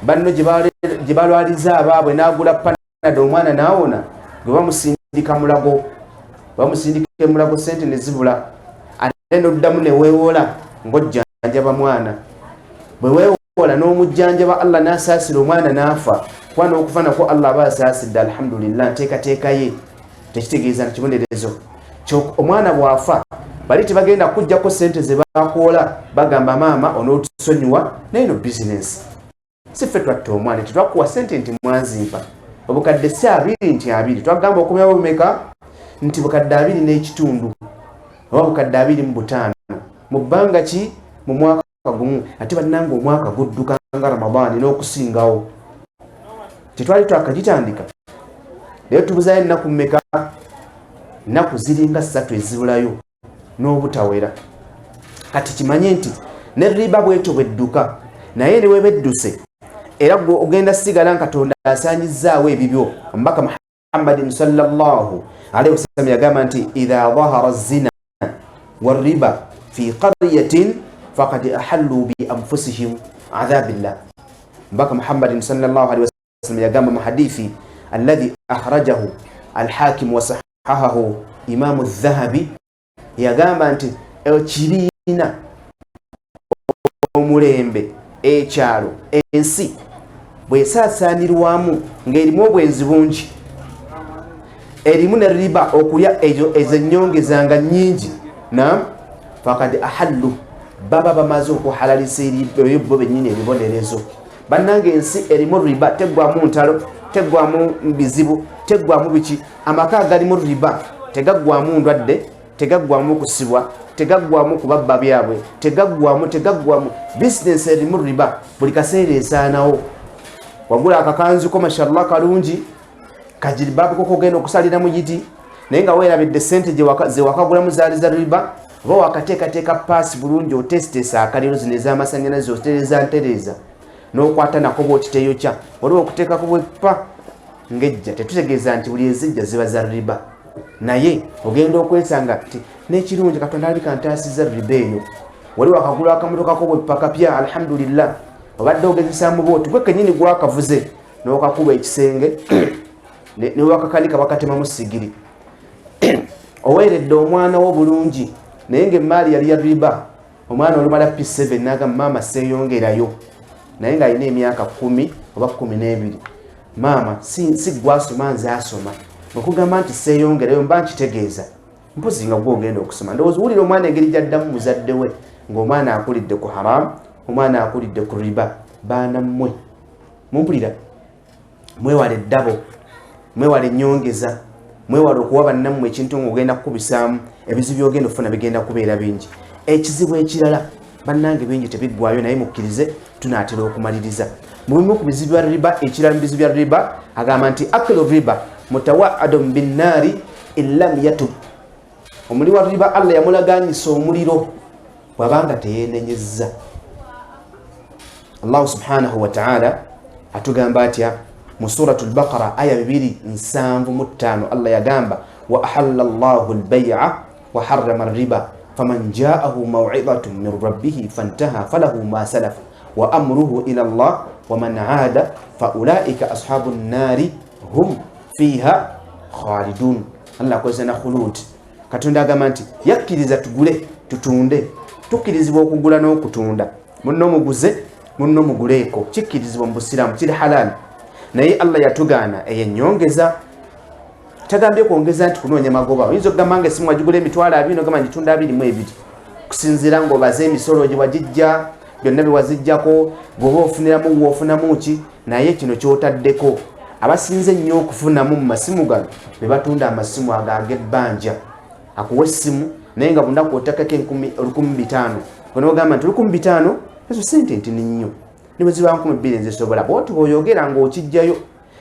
banno gye balwaliza abaabwe n'agula Panado, omwana n'awona, gwe bamusindika Mulago, bamusindika Emulago, sente ne zibula, ate noddamu ne weewola ng'ojjanjaba mwana. Bwe weewola n'omujjanjaba, Allah n'asaasira omwana n'afa, kuba n'okufa nakwo Allah aba asaasidde, alhamdulillah, nteekateeka ye. Tekitegeeza nti kibonerezo. Omwana bw'afa bali tebagenda kujjako sente ze bakoola, bagamba maama onootusonyiwa, naye no bizinensi si ffe twatta omwana, tetwakuwa sente nti mwanzimpa obukadde si abiri nti abiri, twagamba okumyawo bumeka nti bukadde abiri n'ekitundu oba bukadde 25 mu bbanga ki, mu mwaka gumu. Ate bannange omwaka gudduka nga Ramadaani n'okusingawo, tetwali twakagitandika naye tubuzayo ennaku mmeka? Nnaku ziringa 3 ezibulayo n'obutawera. Kati kimanye nti ne riba bwetyo bwedduka, naye ne weba edduse era gwe ogenda sigala nga Katonda asaanyizzaawo ebibyo. Omubaka Muhammadin sallallahu alaihi wasallam yagamba nti idha dhahara zina wariba fi qaryatin faqad ahallu bi anfusihim adhabillah. Mbaka Muhammadin sallallahu alaihi wasallam yagamba mu hadithi alladhi akhrajahu alhakim wa sahahahu imamu Dhahabi, yagamba nti ekibiina, omulembe, ekyalo, ensi bwesaasaanirwamu ng'erimu obwenzi bungi, erimu ne riba, okulya ezo ezennyongeza nga nnyingi, nam fakad ahallu, baba bamaze okuhalalisa ebyo bo bennyini ebibonerezo. Bannange, ensi erimu riba teggwamu ntalo, teggwamu bizibu, teggwamu biki. Amaka agalimu riba tegaggwamu ndwadde, tegaggwamu kusibwa, tegaggwamu kubabba byabwe, tegaggwamu, tegaggwamu. Bizinesi erimu riba buli kaseera esaanawo. Wagula akakanzu ko, mashallah, kalungi, kajiribaabu ko kogenda okusalira mu yiti, naye nga weerabidde sente zewakagulamu zaali za riba. Oba wakateekateeka paasi bulungi, oteesiteesa akaliro, zino ez'amasanyalaze otereza ntereeza, n'okwata nako bwotiteyokya, waliwo okuteekako bwepa ngejja. Tetutegeeza nti buli ezijja ziba za riba, naye ogenda okwesanga ti n'ekirungi Katonda alabika ntaasiza riba eyo. Wali wakagula akamotokako bwepa kapya, alhamdulillah, obadde ogezesaamu bwoti, gwe kenyini gwakavuze n'okakuba ekisenge newakakanika bakatemamu sigiri. Oweeredde omwana wo bulungi, naye ngaemmaali yali ya riba. Omwana olumala P7 nagamba, maama seeyongerayo, naye ng'alina emyaka 10 oba 12. Maama, si gwasoma, nze asoma. Okugamba nti seeyongerayo mba nkitegeeza mpozi nga gwogenda okusoma. Ndowooza owulira omwana engeri gyaddamu muzadde we, ng'omwana akulidde ku haramu, omwana akulidde ku riba. Baana mmwe mumpulira, mwewale eddabo, mwewale ennyongeza, mwewale okuwa bannammwe ekintu ng'ogenda kukubisaamu. Ebizibu byogenda okufuna bigenda kubeera bingi. Ekizibu ekirala, bannange, bingi tebiggwayo, naye mukkirize tunaatera okumaliriza. Mu bimu ku bizibu bya riba, ekirala mu bizibu bya riba, agamba nti akilu riba mutawaadun binnaari in lam yatub. Omuli wa riba Allah yamulaganyisa omuliro bw'abanga teyeenenyezza. Allahu subhanahu wataala atugamba atya mu Suratu Lbaqara aya 275? Allah yagamba, wa ahalla llahu lbaia wa harrama riba faman jaahu mawidhatun min rabbihi fantaha falahu ma salaf wa amruhu ila llah wa man aada fa ulaika ashabu nnaari hum fiha khalidun. Allah akozesa na khulud. Katonda agamba nti yakkiriza tugule tutunde, tukkirizibwa okugula n'okutunda, munno muguze, munno muguleeko, kikkirizibwa mu Busiraamu, kiri halal. Naye Allah yatugaana eyo ennyongeza. Tagambye kwongeza nti kunoonya magoba. Oyinza okugamba nga esimu wagigula 200,000, nogamba ngitunda 22, kusinziira ngaobaze emisolo gye wagijja, byonna byewazijjako, gweoba ofuniramu, woofunamu ki. Naye kino kyotaddeko, abasinze ennyo okufunamu mu masimu gano be batunda amasimu ago ag'ebbanja. Akuwa essimu naye nga bunaku otakako 1500, onogamba nti 1500 ezo sente ntini nnyo, ne ziba 2000 nzisobola. Bwoti bwoyogera ngaokijjayo,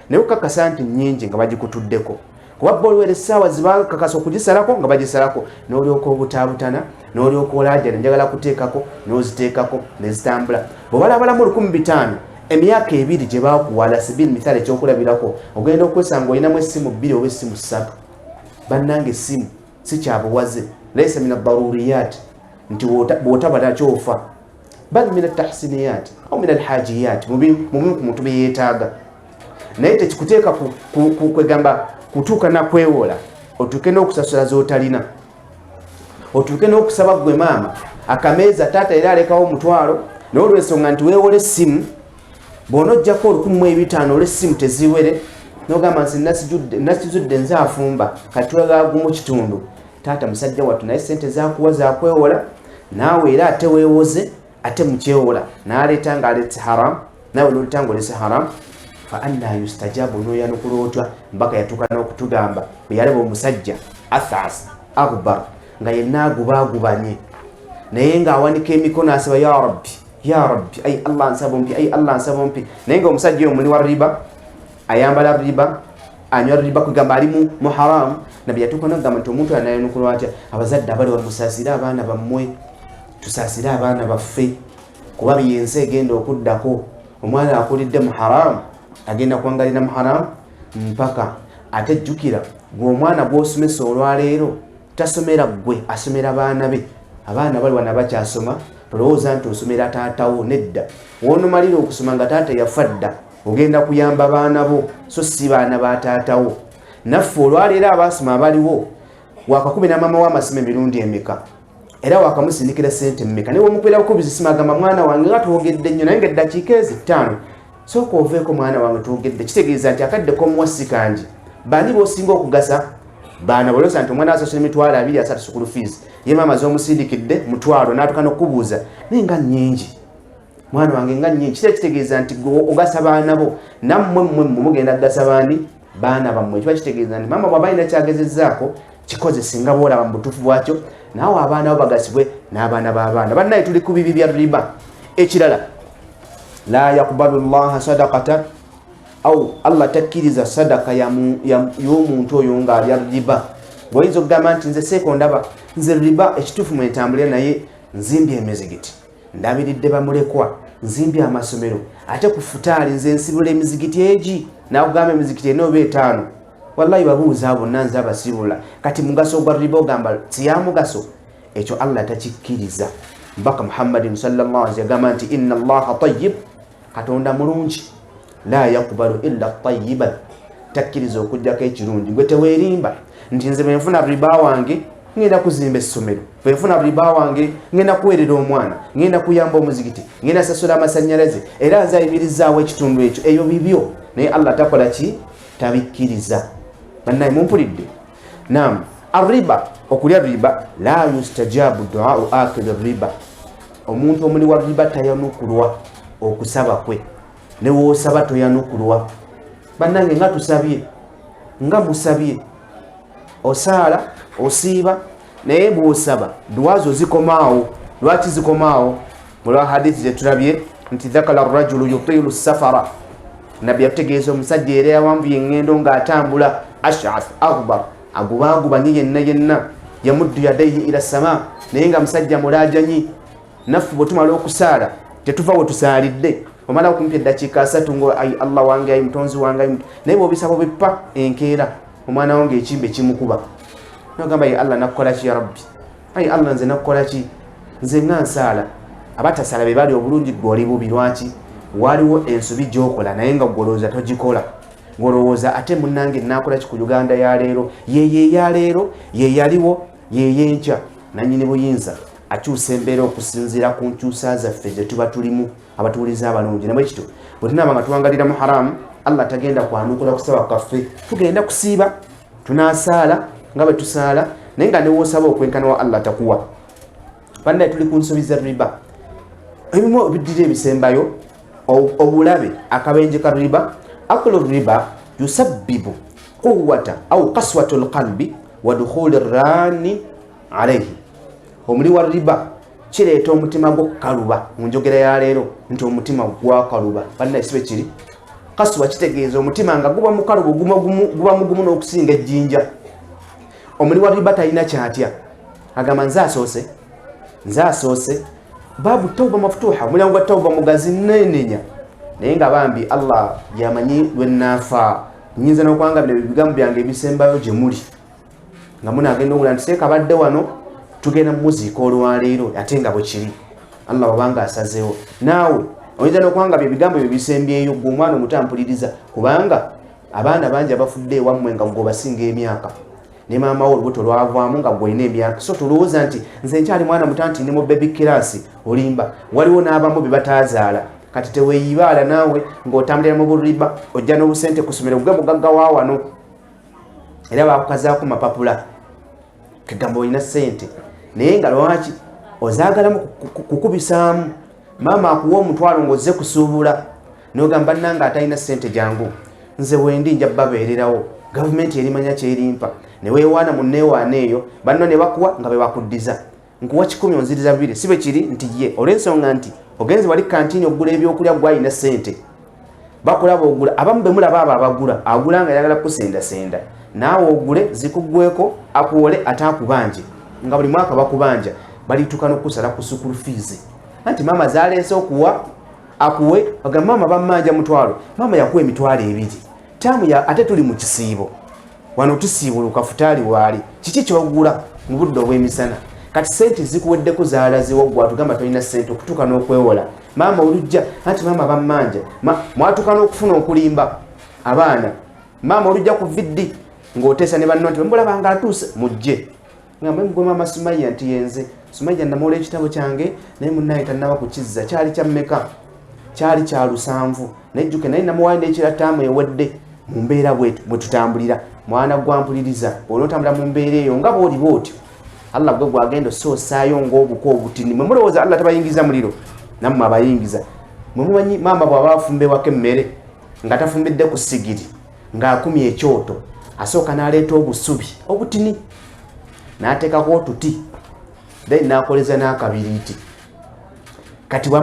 naye okukakasa nti nyingi nga bagikutuddeko, kuba boliwera essaawa zibakakasa okugisalako nga bagisalako, n'olyoka obutaabutana, n'olyoka olajana njagala kuteekako, n'oziteekako nezitambula. Bwebalabalamu 1500 emyaka 2 gye bakuwala sibil mithaala, ekyokulabirako, ogenda okwesanga olinamu essimu bbiri oba essimu ssatu. Bannange, essimu si kyabuwaze, laisa min adaruriyat nti bw'otabala kyofa, bal min atahsiniyat au min alhajiyat, mubimu ku muntu byeyeetaaga, naye tekikuteeka kwegamba kutuuka nakwewola otuuke n'okusasula z'otalina, otuuke n'okusaba gwe maama akameeza, taata era alekawo omutwalo, naye olwensonga nti weewola essimu, bw'onojjako 1500 olw'essimu teziwere. Nogamba nti nakizudde nze afumba, kati twagagumu kitundu. Taata musajja wattu, naye sente zakuwa zakwewola, naawe era ate weewoze, ate mukyewola, n'aleeta nga aleetse haram, naawe noleta nga olese haram. Fa anna yustajabu, noyanukula otya? Mbaka yatuuka n'okutugamba bwe yalaba omusajja athas akbar nga yenna agubaagubanye, naye ng'awanika emikono asaba, ya rabbi, ya rabbi, ai Allah nsaba ompi, ai Allah nsaba ompi. Naye nga omusajja oyo muli wa riba, ayambala riba, anywa riba, kwegamba ali mu haramu. Nabbi yatuuka nokugamba nti omuntu anayanukulwa atya? Abazadde abali wamusaasire abaana bammwe, tusaasire abaana baffe, kuba byensi egenda okuddako. Omwana akulidde mu haramu agenda kwangalira mu haramu mpaka. Ate jjukira gwe omwana gw'osomesa olwaleero tasomera ggwe, asomera baana be. Abaana bali wana bakyasoma, tolowooza nti osomera taatawo, nedda. Woonomalira okusoma nga taata yafa dda, ogenda kuyamba baana bo, so si baana ba taatawo. Naffe olwaleero abaasoma abaliwo, wakakubira maama w'amasimu emirundi emeka, era wakamusindikira sente mmeka? Naye womukubira bukubizi simu agamba, mwana wange nga twogedde nnyo, naye nga eddakiika ezi 5 sooka oveeko, mwana wange twogedde. Kitegeeza nti akadde komuwa si kangi. Bani b'osinga okugasa? Baana. Bolooza nti omwana asasula 230,000 school fees, ye maama z'omusindikidde 1,000, n'atuuka n'okubuuza, naye nga nnyingi mwana wange, nga nnyingi. Kitera kitegeeza nti gwe ogasa baana bo, nammwe mmwe mmwe mugenda kugasa baani? Baana bammwe. Kiba kitegeeza nti maama bw'aba alina kyagezezzaako kikoze, singa boolaba mu butuufu bwakyo, naawe abaana bo bagasibwe n'abaana b'abaana. Bannaye, tuli ku bibi bya riba. Ekirala, la yakubalu llaha sadakata au, Allah takkiriza sadaka y'omuntu oyo ng'alya riba. Bw'oyinza okugamba nti nze seeko ndaba nze riba ekituufu mwentambulira, naye nzimbye emizigiti, ndabiridde bamulekwa, nzimbye amasomero, ate ku futaali nze nsibula emizigiti egi, nakugamba emizigiti ena oba 5, wallahi babuuza bonna nze abasibula. Kati mugaso gwa riba ogamba siyamugaso? Ekyo Allah takikkiriza. Mbaka Muhammadin sallallahu alaihi yagamba nti inna allaha tayyib, Katonda mulungi, la yakubalu illa tayiban, takkiriza okugjako ekirungi. Gwe teweerimba nti nze bwenfuna riba wange ngenda kuzimba essomero, bwenfuna riba wange ngenda kuweerera omwana, ngenda kuyamba omuzigiti, ngenda sasula amasanyalaze, era nze ayimirizaawo ekitundu ekyo. Ebyo bibyo, naye Allah takola ki? Tabikkiriza. Bannaye, mumpulidde? Nam arriba, okulya riba, la yustajabu duau akili riba, omuntu omuli wa riba tayanukulwa okusaba kwe. Newoosaba toyanukulwa. Bannange, nga tusabye, nga musabye, osaala, osiiba, naye bwosaba duwazo zikomaawo. Lwaki zikomaawo? Olwa hadithi zetulabye nti dhakala rajulu yutilu safara. Nabbi yatutegeeza omusajja era yawanvuye eŋŋendo ng'atambula, ashath aghbar, agubaagubanye yenna yenna, yamuddu yadaihi ila sama, naye nga musajja mulajanyi. Naffe bwe tumala okusaala tetuva we tusaalidde, omala okumpi eddakiika 30 nga ai Allah wange, ai mutonzi wange, naye bwobisaba obippa enkeera, omwana wange ekimbe kimukuba, nogamba, ye Allah nakukola ki? Ya rabbi, ai Allah, nze nakukola ki? Nze nga nsaala, abatasaala be bali obulungi, gwe oli bubi. Lwaki? Waliwo ensobi gyokola, naye nga gwolowooza togikola, ng'olowooza ate munnange nakola ki ku Uganda ya leero? Yeye ya leero, ye yaliwo, yeyenkya. Nanyini buyinza akyusa embeera okusinziira ku nkyusa zaffe ze tuba tulimu. Abatuwuliza abalungi, nabwe kityo bwe tunaaba nga tuwangalira mu haramu, Allah tagenda kwanukula kusaba kwaffe. Tugenda kusiiba, tunasaala nga bwe tusaala, naye nga newoosaba okwenkana wa Allah takuwa. Bannaye, tuli ku nsobi za riba. Ebimu ebiddira ebisembayo, obulabe, akabenje ka riba. Aklu riba yusabbibu quwata au kaswatu lqalbi wa dukhuli rani alaihi. Omuli wa riba kireeta omutima gwo kukaluba. Mu njogera ya leero nti omutima gwakaluba. Bannaye, sibe kiri? Kasuwa kitegeeza omutima nga guba mukaluba, guba mugumu n'okusinga ejjinja. Omuli wa riba talina kyatya, agamba nze asoose, nze asoose, baabu tauba mafutuha, omulyango gwa tauba mugazi, nenenya. Naye nga bambi Allah yamanyi lwenaafa, nyinza nokwanga bino ebigambo byange ebisembayo gye muli, nga munagenda okula nti seeka badde wano, tugenda mumuziika olwaleero, ate nga bwe kiri Allah wabanga asazeewo. Naawe oyinza nokwanga bye bigambo bye bisembyeyo, gwe omwana omutampuliriza, kubanga abaana bangi abafudde ewammwe nga gwe obasinga emyaka, ne maama wo olubuto lwavaamu nga gwolina emyaka. So tolowooza nti nze nkyali mwana muto, nti ndi mu baby class, olimba. Waliwo n'abamu be bataazaala. Kati teweeyibaala naawe ng'otambulira mu buriba, ojja n'obusente ku ssomero, gwe mugagga wa wano, era bakukazaako mapapula kegamba olina ssente, naye nga lwaki ozaagalamu kukubisaamu? Maama akuwa omutwalo ng'ozze kusuubula, nogamba nanga atalina ssente jangu, nze wendi nja babeererawo, gavumenti erimanya kyerimpa. Neweewaana mu neewaana eyo, banno ne bakuwa nga bebakuddiza, nkuwa 100 onziriza 2. Si bwe kiri nti ye olw'ensonga nti ogenze wali kantini okugula ebyokulya, gwalina ssente bakulaba ogula. Abamu bemulaba abo abagula, agula nga yagala kukusendasenda naawe ogule zikuggweko, akuwole ate akubanje, nga buli mwaka bakubanja, balituuka n'okukusala ku sukulu fees. Anti maama zaleese okuwa akuwe, aga maama bammanja mutwalo, maama yakuwa 20,000 taamu ya, ate tuli mu kisiibo wano, tusiibuluka futaali waali kiki kyogula mu budde obw'emisana? Kati sente zikuweddeko zalazewo, gwatugamba tolina sente okutuuka n'okwewola maama olujja, anti maama bammanja. Mwatuuka n'okufuna okulimba abaana, maama olujja ku viddi ng'oteesa ne banno nti bemulaba nga atuuse mujje nga mwe mugwe maama Sumaya nti yenze Sumaya, namuwola ekitabo kyange naye munnaye tannaba kukizza, kyali kya mmeka? Kyali kya 7, naye jjuke naye namuwaayo n'ekira ttaamu ewedde. Mu mbeera bwe tutambulira, mwana gwampuliriza, bw'onootambula mu mbeera eyo nga bw'oli bw'otyo, Allah gwe gwagenda osoosaayo ng'obuko obutini. Mwe mulowooza Allah tabayingiza muliro? Nammwe abayingiza. Mwe mumanyi maama bw'aba afumba ewaka emmere nga tafumbidde ku sigiri, ng'akumya ekyoto, asooka n'aleeta obusubi obutini n'ateekako otuti, then n'akoleza n'akabiriiti. Kati bwe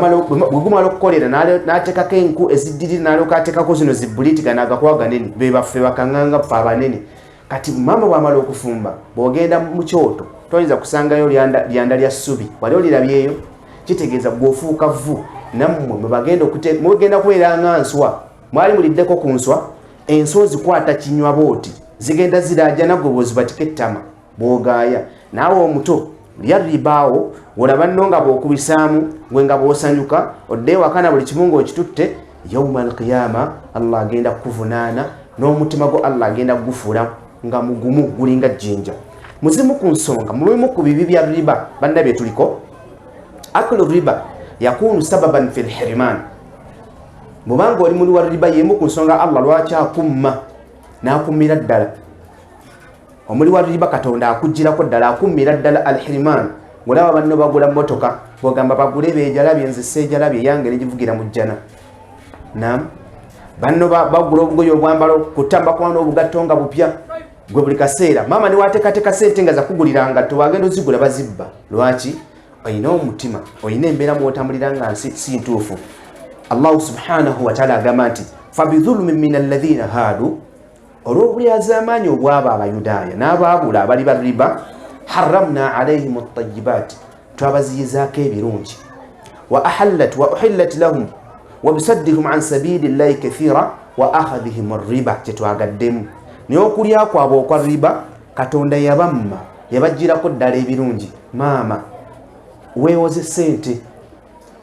gumala okukolera, n'ateekako enku eziddirira, n'alyoka ateekako zino zibuliiti, gano agakuwa ganene, be baffe bakaŋŋanga ffe abanene. Kati maama bw'amala okufumba, bw'ogenda mu kyoto toyinza kusangayo lyanda lya ssubi, wali olirabyeyo? Kitegeeza gweofuuka vvu. Nammwe mwebagenda mugenda kubeera nga nswa. Mwali muliddeko ku nswa? Enswa ozikwata kinywa booti, zigenda ziraajana, gwe bwozibatika ettama bw'ogaaya. Naawe omuto lya ribaawo, olaba nno nga bw'okubisaamu, gwe nga bw'osanyuka, odde ewaka na buli kimu ng'okitutte. Yauma alqiyama Allah agenda kukuvunaana n'omutima gwo Allah agenda kugufuula nga mugumu gulinga jjinja. Muzimu ku nsonga, mubimu ku bibi bya riba banna bye tuliko, aklu riba yakunu sababan fi lhiriman. Bwobanga oli muli wa riba, yemu ku nsonga Allah lwaki akumma n'akummira ddala. Omuli wa riba Katonda akugirako ddala, akummira ddala alhiriman. Ngolaba banno bagula motoka, bwogamba bagule bejalabye, nze seejalabye, yange negivugira mu jjana. Nam banno bagula obugoye obwambalo kutamba kuba n'obugatto nga bupya, gwe buli kaseera maama newateekateeka sente nga zakugulira ngatto, wagenda ozigula bazibba. Lwaki? Olina omutima, olina embeera mwotambulira nga nsi si ntuufu. Allahu subhanahu wataala agamba nti fabidhulumin min alladhina haadu, olw'obulyazaamaanyi obwabo Abayudaaya n'abaabula abali ba riba, haramna alaihim atayibaati, twabaziyizaako ebirungi, wa ahallat wa uhillat lahum wa bisaddihum an sabili llahi kathira wa akhadhihim riba. Kyetwagaddemu naye okulya kwabwe okwa riba, Katonda yabamma, yabagirako ddala ebirungi. Maama weewoze sente,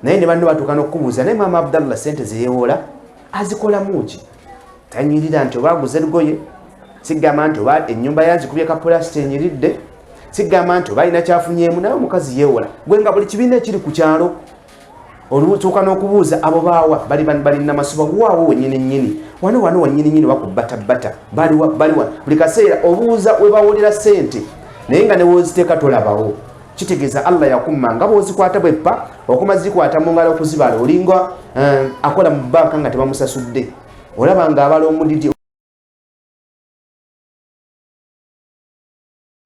naye ne banno batuuka n'okukubuuza, naye maama Abdallah sente zeyewola azikolamu ki? Tanyirira nti oba aguze lugoye, sigamba nti oba ennyumba yazikubye kapulasita enyiridde, sigamba nti oba alina kyafunyemu, naye omukazi yeewola. Gwe nga buli kibiina ekiri ku kyalo olutuuka n'okubuuza abo baawa bali bali namasuba waawo wenyini nyini, wano wano wenyini nyini bakubbatabbata, baliwa baliwa, buli kaseera obuuza we bawulira sente, naye nga newoziteeka tolabawo. Kitegeeza Allah yakumma nga bwozikwata bweppa okuma zikwata mu ngalo okuzibala, olinga akola mu banka nga tebamusasudde, olaba nga abala omudidi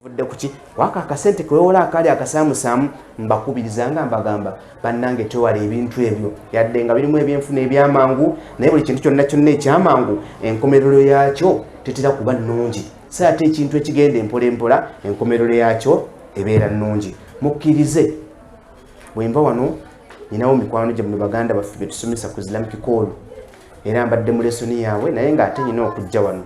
vudde kuki waka akasente kewewola akaali akasaamusaamu. Mbakubiriza nga mbagamba, bannange, tewala ebintu ebyo, yadde nga birimu ebyenfuna ebyamangu, naye buli kintu kyonna kyonna ekyamangu enkomerero yakyo tetera kuba nnungi. Si ate ekintu ekigenda empola empola enkomerero yakyo ebeera nnungi. Mukkirize, bwenva wano nyinawo mikwano gyammwe, baganda baffe betusomesa ku Islamic call, era mbadde mu lesoni yaabwe, naye ng'ate nyina okujja wano.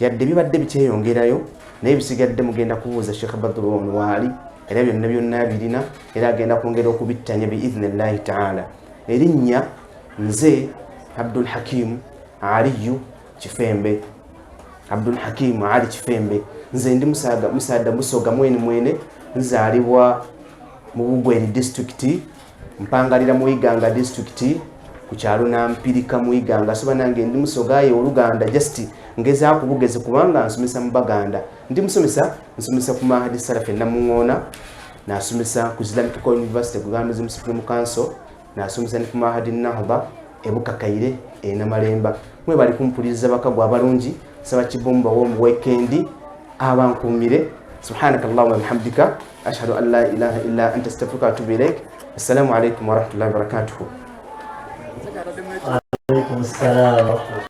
Yadde bibadde bikyeyongerayo, naye bisigadde mugenda kubuuza Sheekh Badru ono waali, era byonna byonna birina, era agenda kwongera okubittanya biidhnillahi taala. Erinnya nze Abdul Hakimu Aliyu Kifembe, Abdul Hakimu Ali Kifembe. Nze ndi musaada Musoga mwene mwene, nzaalibwa mu Bugweri disitulikiti, mpangalira mu Iganga disitulikiti. Ku kyalo Nampirika Muiganga. So banange, ndi Musoga, aye Oluganda just ngezaako bugezi kubanga nsomesa mu Baganda. Ndi musomesa, nsomesa ku Mahadi Salafi Namuŋoona, nasomesa ku Islamic University Buganda Supreme Council, nasomesa ne ku Mahadi Nahda Ebukakaire Enamalemba. Mwebali kumpuliriza, bakagwa abalungi. Saba kibumba wo weekend abankumire. Subhanaka Allahumma bihamdika, ashhadu an la ilaha illa anta, astaghfiruka wa atubu ilaik. Assalamu alaikum warahmatullahi wabarakatuhu. Alaikum salam.